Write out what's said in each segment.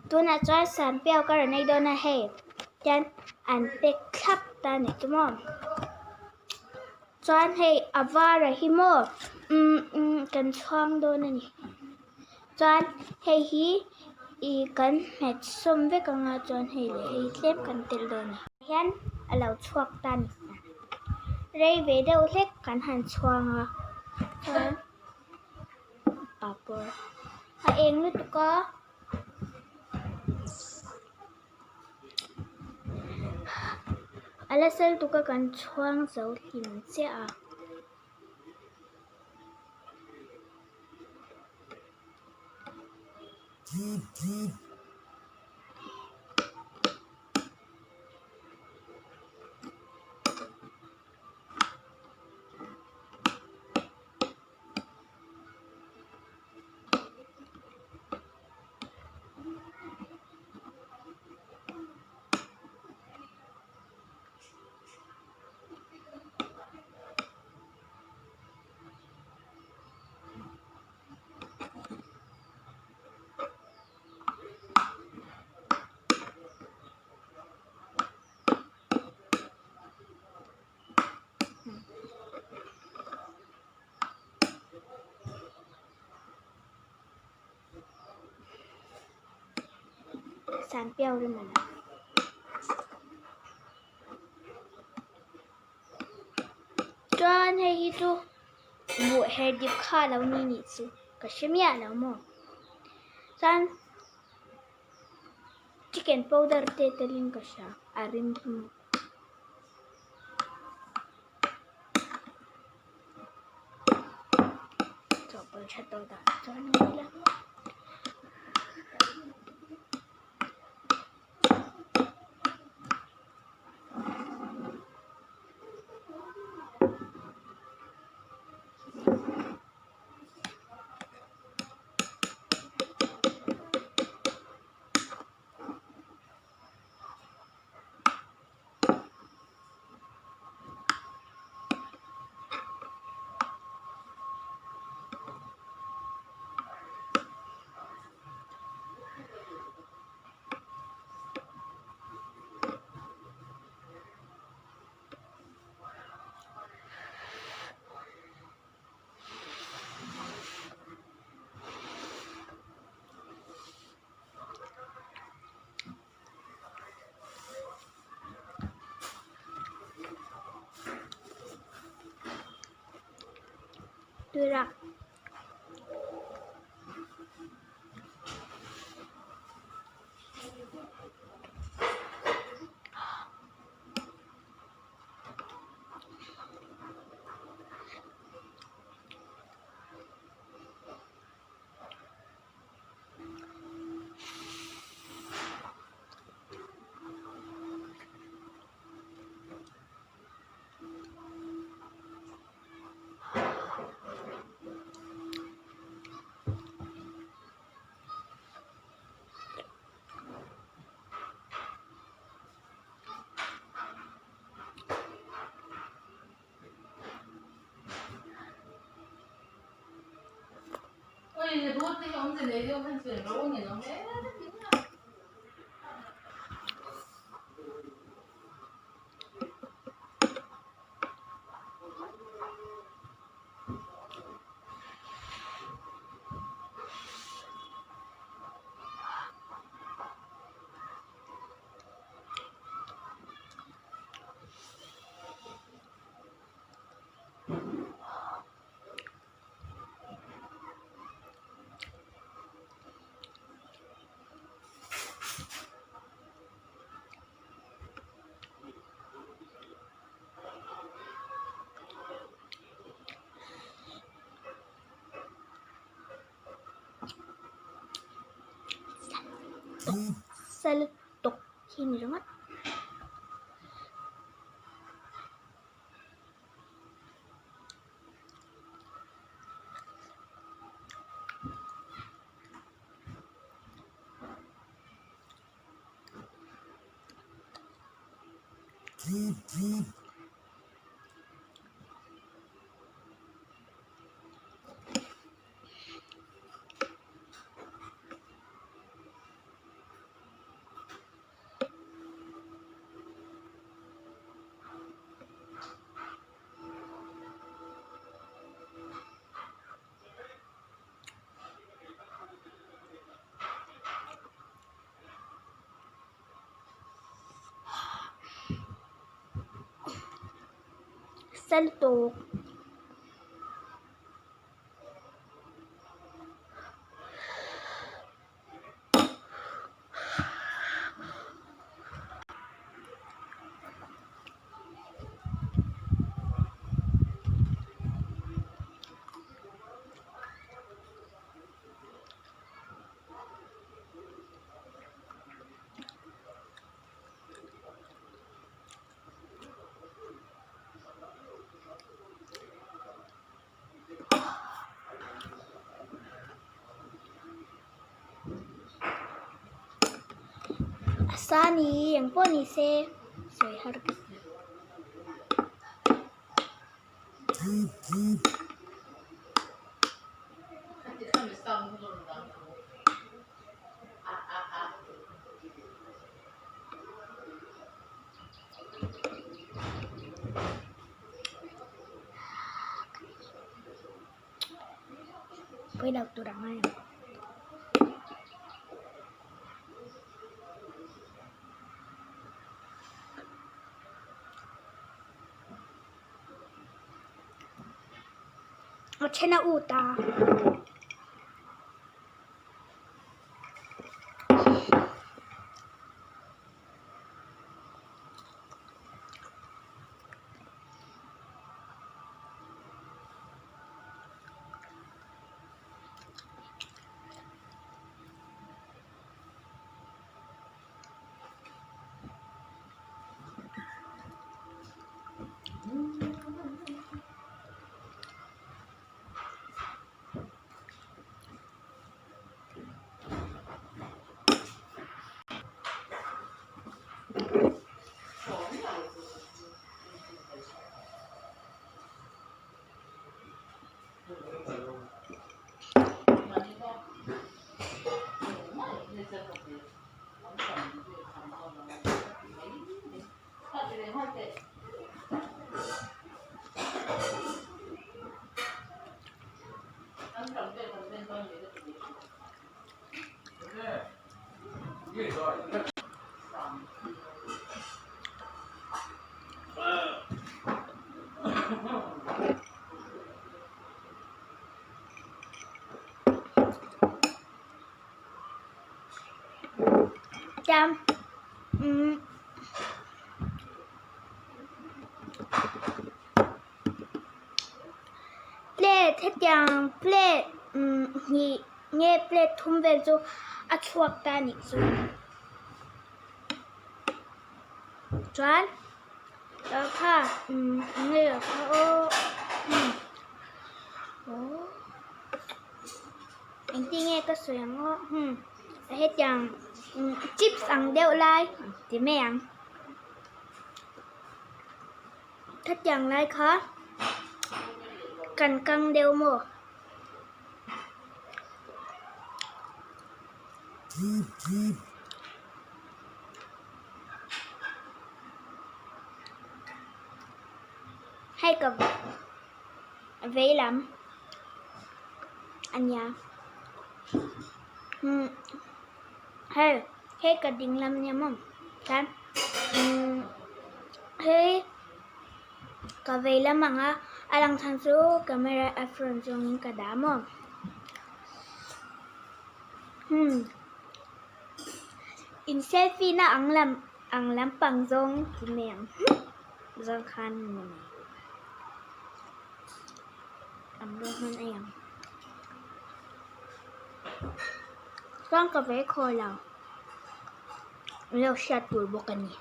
Tunah chuan Sanpiau ka rawn ei dawn a hei tian an pack thlap ta a nih chu maw. Chuan hei a var a hi maw umm umm kan chhuang dawn a ni. Chuan hei hi ih kan hmet sawm vek ang a chuan hei leh hei tlem kan telh dawn a ni. Hian a lo chhuak ta a ni. Rei ve deuh hlek kan han chhuang a chuan papawr a eng lutuk a. A la sal tuk a kan chhuang zo hlim chiah a. Sanpiau rim a ni. Chuan hei hi chu buh her dip kha lo ni nih chu ka hre miah lo maw. Chuan chicken powder te telin ka hria a rim hi maw. Chawhpawlh tha tawh dah chuan a ni la. Tuirak. Sal tawk hi ni ringawt. nasa lutuk. A sa ni eng pawh ni se sawi har ka ti. Pawi lo tur ang a. A then a ut a. Chuan umm plate hetiang plate umm hnih nge plate thum vel chu a chhuak ta a nih chu chuan kha umm eng nge kha aw umm aw. Engtin nge ka sawi ang aw hmm hetiang chips ang deuh lai ti mai ang hetiang lai kha kan kang deuh maw. Hei ka vei lam a nia umm hei hei ka ding lam nia maw chuan umm hei ka vei lam ang a a lang chhan chu camera a front zawngin ka dah maw umm in selfie na ang lam ang lampang zawng ti mai ang zawng khan a ni mai. An lo hman a ang. Chuan ka ve khaw lo. An lo hriat tur bawk a ni.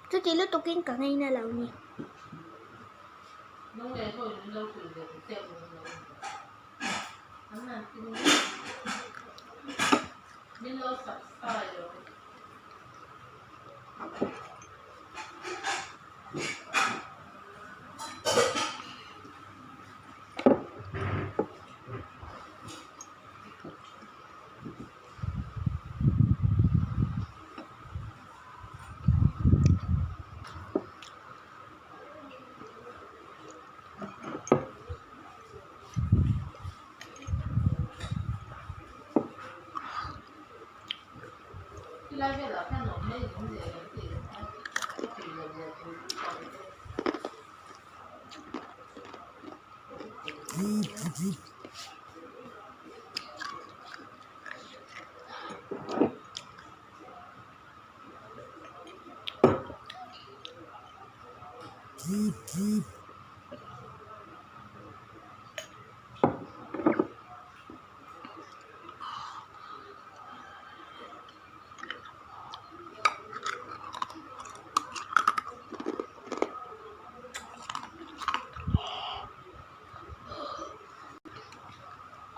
Chuti lutukin ka ngaina lo ni.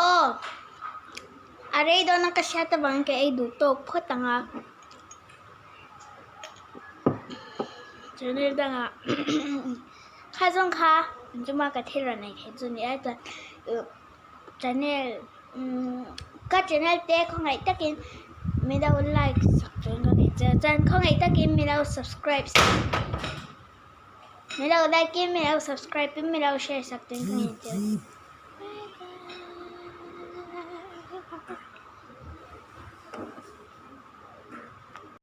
Aw a rei dawn a ka hriat avangin ka ei duh tawk phawt ang a channel dangah kha zawng kha chuma ka thil rawn ei theih chu a ni a chuan channel ka channel te khawngaih takin min lo like sak chuan ka nei che chuan khawngaih takin min lo subscribe sak min lo like in min lo subscribe in min lo share sak chuan ka nei che.